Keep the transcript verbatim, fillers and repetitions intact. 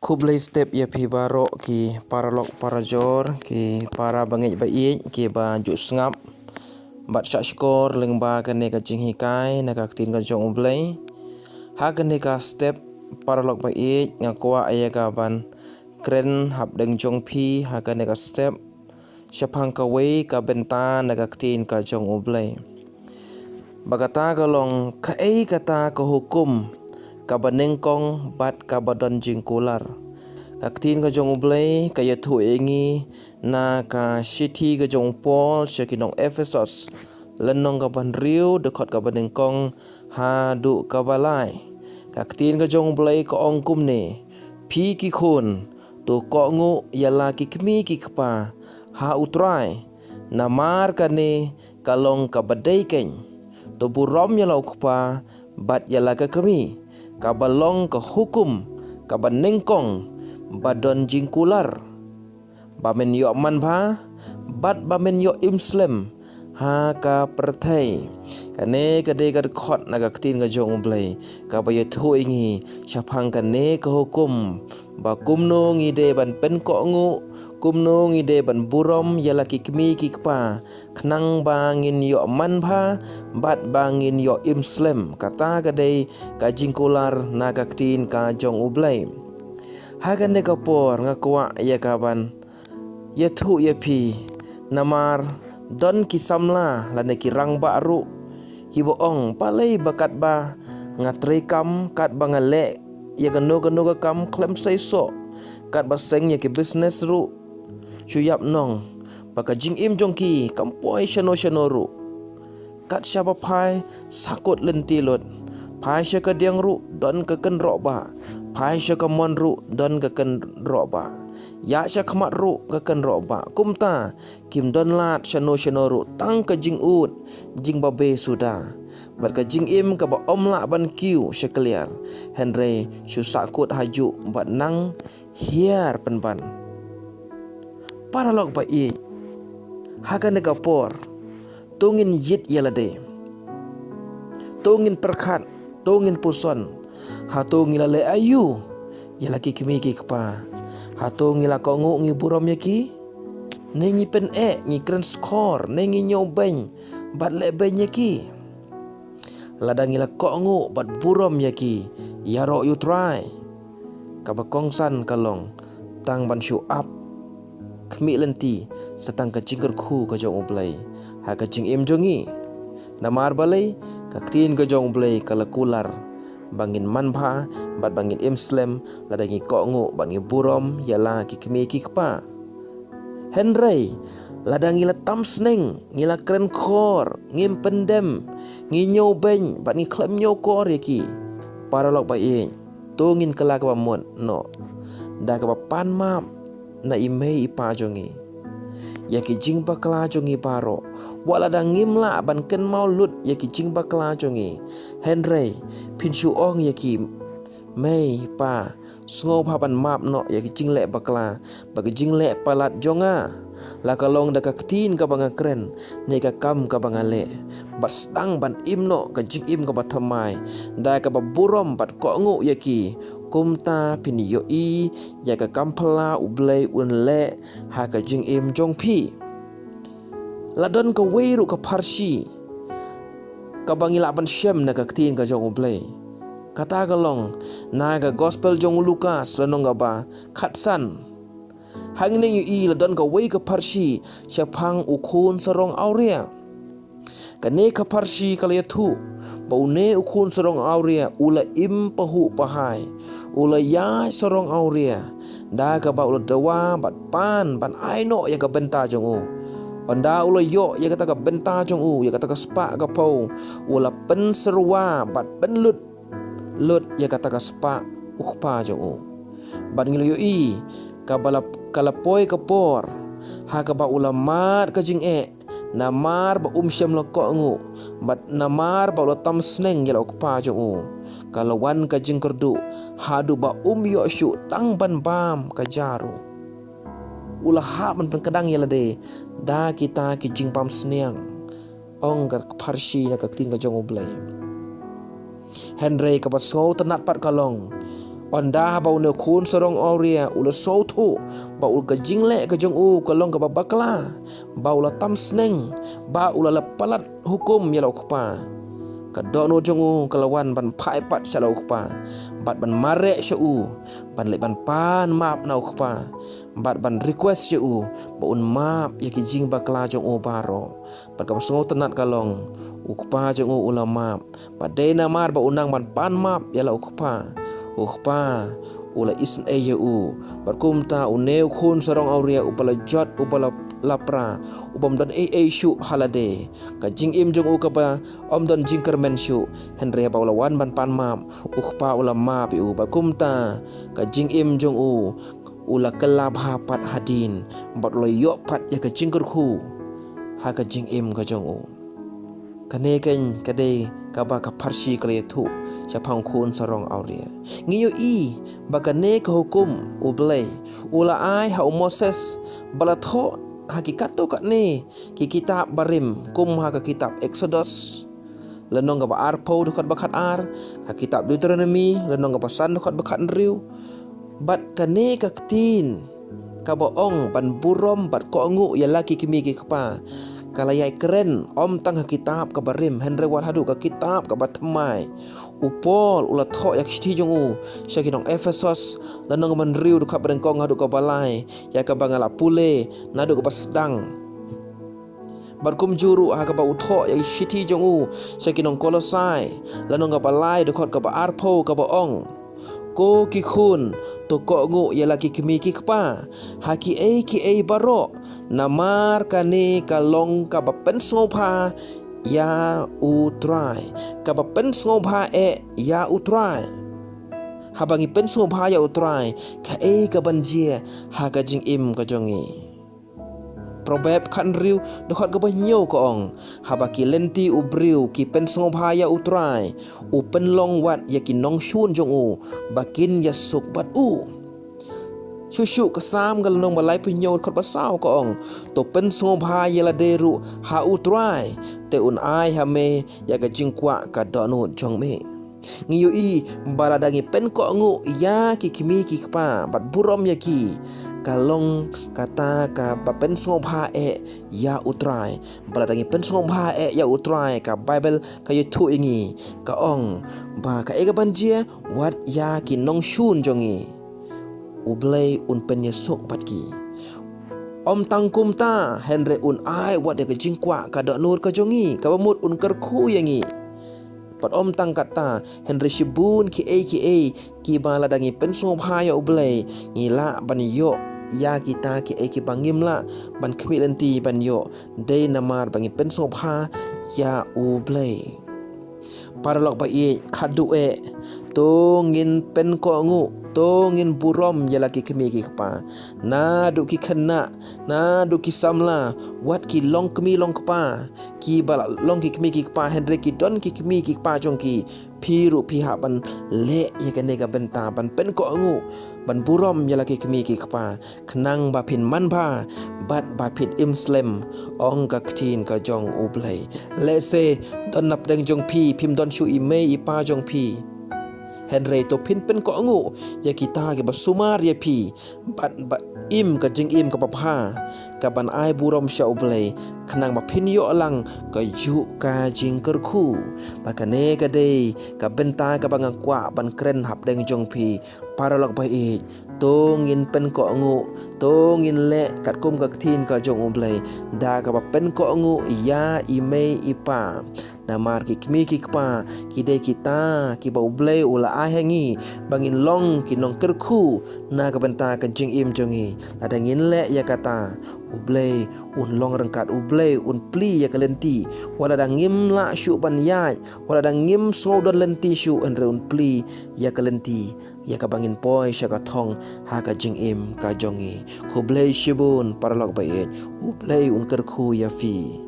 Khublei step ïa phi baroh ki paralok parajor, ki para bangeit baieit, ki ba ju sngap bad shah shkor lyngba kane ka jinghikai na ka ktien ka jong U Blei. Ha kane ka step, paralok baieit, nga kwah ïa ka ban kren hapdeng jong phi ha kane ka step shaphang kawei ka bynta na ka ktien ka jong U Blei. Ba kata ka long, kaei kata ka hukum kaba nyngkong bad kaba don jingkular. Ka ktien ka jong U Blei ka ïathuh ïa ngi na ka shithi ka jong u Paul sha ki nong Ephesos, lynnong kaba hynriew, dkhot kaba nyngkong haduh kaba lai. Ka ktien ka jong U Blei ka ong kumne: Phi ki khun, to kohnguh ïa la ki kmie ki kpa ha U Trai, namar kane ka long kaba dei keiñ. To burom ïa la u kpa bad ïa la ka kmie, kaba long ka hukum kaba nyngkong ba don jingkular, ba men ïoh manbha bad ba men ïoh im slem ha ka pyrthei. Kane ka dei ka dkhot na ka ktien ka jong U Blei kaba ïathuh ïa ngi shaphang kane ka hukum, ba kumno ngi dei ban pynkohnguh, kumno ngi dei ban burom ïa la ki kmie ki kpa, khnang ba ngin ïoh manbha bad ba ngin ïoh im slem. Kata ka dei ka jingkular na ka ktien ka jong U Blei. Ha kane ka por nga kwah ïa ka ban ïathuh ïa phi, namar don ki samla lane ki rangbah ruh kiba ong, balei ba katba nga trei kam, katba nga leh ïa kano kano ka kam khlem seisoh, katba seng ïa ki business ruh, shu ïap nong, ba ka jingim jong ki kam poi shano shano ruh. Kat shaba phai sahkut lynti lut, phai sha ka diang ruh don ka kynroh bah, phai sha ka mon ruh don ka kynroh bah, ïa sha khmat ruh ka kynroh bah. Kumta kim don lad shano shano ruh, tang ka jingud jingbabe suda, bad ka jingim kaba ym lah ban kiew sha kliar, hynrei shu sahkut hajuh bad nang hiar pynban. Paralok baieit, ha kane ka por, to ngin ïit ïa lade, to ngin pyrkhat, to ngin puson, hato ngi la leh aïu ïa la ki kmie ki kpa? Hato ngi la kohnguh, ngi burom ïa ki, ne ngi pyneh, ngi kren skor, ne ngi ñiewbeiñ bad lehbeiñ ïa ki? Lada ngi la kohnguh bad burom ïa ki, ïaroh ïa U Trai, kaba kongsan ka long tang ban shu ap khmih lynti sa tang ka jingkyrkhu ka jong U Blei ha ka jingim jong ngi. Namar balei? Ka ktien ka jong U Blei ka la kular ba ngin manbha bad ba ngin im slem lada ngi kohnguh bad ngi burom ïa la ki kmie ki kpa. Hynrei lada ngi la tam sneng, ngi la kren khor, ngim pyndem, ngi ñiewbeiñ bad ngi khlem ñiewkor ïa ki, paralok baieit, to ngin kylla kaba mut noh da kaba pan map na i mei i pa jong ngi ïa ki jingbakla jong ngi baroh. Wat lada ngim lah ban kynmaw lut ïa ki jingbakla jong ngi, hynrei phin shu ong ïa ki, mei pa, sngewbha ban map noh ïa ki jingleh bakla bad ki jingleh palat jong nga, la ka long da ka ktien kaba nga kren ne ka kam kaba nga leh, bad sdang ban im noh ka jingim kaba thymmai da kaba burom bad kohnguh ïa ki. Kumta phin ïohi ïa ka kam phylla U Blei un leh ha ka jingim jong phi. La don kawei ruh ka pharshi kaba ngi lah ban shem na ka ktien ka jong U Blei. Kata ka long na ka Gospel jong u Lukas, lynnong kaba khatsan. Hangne ngi ïohi la don kawei ka pharshi shaphang u khun sarong awria. Kane ka pharshi ka la ïathuh ba une u khun sarong awria u la im pahuh pahai, u la ïaid sarong awria, da kaba u la dawa bad pan ban ai noh ïa ka bynta jong u. Ynda u la ïoh ïa kata ka bynta jong u, ïa kata ka spah ka phew, u la pynsyrwa bad pynlut lut ïa kata ka spah u kpa jong u. Bad ngi la ïohi kaba la, ka la poi ka por ha kaba u la mad ka jingeh, namar ba um shym la kohnguh bad namar ba u la tam sneng ïa la u kpa jong u. Ka la wan ka jingkyrduh haduh ba um ïoh shuh tang ban bam ka ja ruh. U la hap ban pynkdang ïa lade da kita ki jingbam sniang, ong ka pharshi na ka ktien ka jong U Blei. Hynrei kaba sngewtynnat pat ka long, Ynda haba une u khun sarong awria u la sngewthuh ba u ka jingleh ka jong u ka long kaba bakla, ba u la tam sneng, ba u la leh palat hukum ïa la u kpa, ka dohnud jong u ka la wan ban phai pat sha la u kpa, bad ban mareh sha u, ban leit ban pan map na u kpa, bad ban request sha u ba un map ïa ki jingbakla jong u baroh. Bad kaba sngewtynnat ka long, u kpa jong u u la map. Bad dei namar ba u nang ban pan map ïa la u kpa, u kpa u la isynei ïa u. Bad kumta une u khun sarong awria uba la jot, uba la lapra, u bym don ei ei shuh ha lade. Ka jingim jong u kaba ym don jingkyrmen shuh, hynrei haba u la wan ban pan map, u kpa u la map ïa u. Bad kumta ka jingim jong u u la kylla bha pat hadien, bad u la ïoh pat ïa ka jingkyrkhu ha ka jingim ka jong u. Kane keiñ ka dei kaba ka pharshi ka la ïathuh shaphang u khun sarong awria. Ngi ïohi ba kane ka hukum U Blei u la ai ha u Moses ba la thoh ha ki katto katne ki kitab barim, kum ha ka kitab Exodus, lynnong kaba arphew dkhot ba khatar, ka kitab Deuteronomi, lynnong kaba san dkhot ba khathynriew. Bad kane ka ktien kaba ong ban burom bad kohnguh ïa la ki kmie ki kpa, ka la ïai kren ym tang ha kitab kaba rim, hynrei wat haduh ka kitab kaba thymmai. U Paul u la thoh ïa ka shithi jong u sha ki nong Ephesos, lynnong kaba hynriew dkhot ba nyngkong haduh kaba lai, ïa kaba nga la pule naduh kaba sdang. Bad kumjuh ruh ha kaba u thoh ïa ka shithi jong u sha ki nong Kolosai, lynnong kaba lai dkhot kaba arphew, kaba ong: Ko ki khun, to kohnguh ïa la ki kmie ki kpa ha kiei kiei baroh, namar kane ka long kaba pynsngewbha ïa U Trai. Kaba pynsngewbha eh ïa U Trai. Haba ngi pynsngewbha ïa U Trai, kaei kaban jia ha ka jingim ka jong ngi? Proverb khathynriew dkhot kaba hynñiew ka ong: Haba ki lynti u briew ki pynsngewbha ïa U Trai, u pynlong wat ïa ki nongshun jong u ba kin ïasuk bad u. Shuh shuh ka Salm ka lynnong ba laiphew hynñiew dkhot ba saw ka ong: To pynsngewbha ïa lade ruh ha U Trai, te un ai ha me ïa ka jingkwah ka dohnud jong me. Ngi ïohi ba lada ngi pynkohnguh ïa ki kmie ki kpa bad burom ïa ki, ka long kata kaba pynsngewbha eh ïa U Trai. Ba lada ngi pynsngewbha eh ïa U Trai, ka Baibl ka ïathuh ïa ngi, ka ong ba kaei kaban jia? Wat ïa ki nongshun jong ngi U Blei un pynïasuk bad ki. Ym tang kumta, hynrei un ai wat ïa ka jingkwah ka dohnud ka jong ngi, kaba mut un kyrkhu ïa ngi. Bad ym tang kata, hynrei shibun kiei kiei kiba lada ngi pynsngewbha ïa U Blei, ngi lah ban ïoh ïa kita kiei kiba ngim lah ban khmih lynti ban ïoh, dei namar ba ngi pynsngewbha ïa U Blei. Paralok ba ïeit, khadduh eh, to ngin pynkohnguh, to ngin burom ïa la ki kmie ki kpa, naduh ki khynnah, naduh ki samla, wat ki long kmie long kpa, kiba la long ki kmie ki kpa, hynrei ki don ki kmie ki kpa jong ki. Phi ruh phi hap ban leh ïa kane ka bynta ban pynkohnguh, ban burom ïa la ki kmie ki kpa, khnang ba phin manbha bad ba phin im slem, ong ka ktien ka jong U Blei. Lehse don napdeng jong phi phim don shuh i mei i pa jong phi, hynrei to phin pynkohnguh ïa kita kiba sumar ïa phi, bad ba im ka jingim kaba bha, kaban ai burom sha U Blei, khnang ba phin ïoh lang kajuh ka jingkyrkhu. Bad kane ka dei ka bynta kaba nga kwah ban kren hapdeng jong phi. Paralok ba ïeit, to ngin pynkohnguh, to ngin leh katkum ka ktien ka jong U Blei, da kaba pynkohnguh ïa i mei i pa. Namar ki kmie ki kpa ki dei kita kiba U Blei u la ai ha ngi ba ngin long ki nongkyrkhu na ka bynta ka jingim jong ngi. Lada ngin leh ïa kata, U Blei un long ryngkat, U Blei un plie ïa ka lynti. Wat lada ngim lah shuh ban ïaid, wat lada ngim sngewdon lynti shuh, hynrei un plie ïa ka lynti, ïa kaba ngin poi sha ka thong ha ka jingim ka jong ngi. Khublei shibun paralok ba ïeit, U Blei un kyrkhu ïa phi.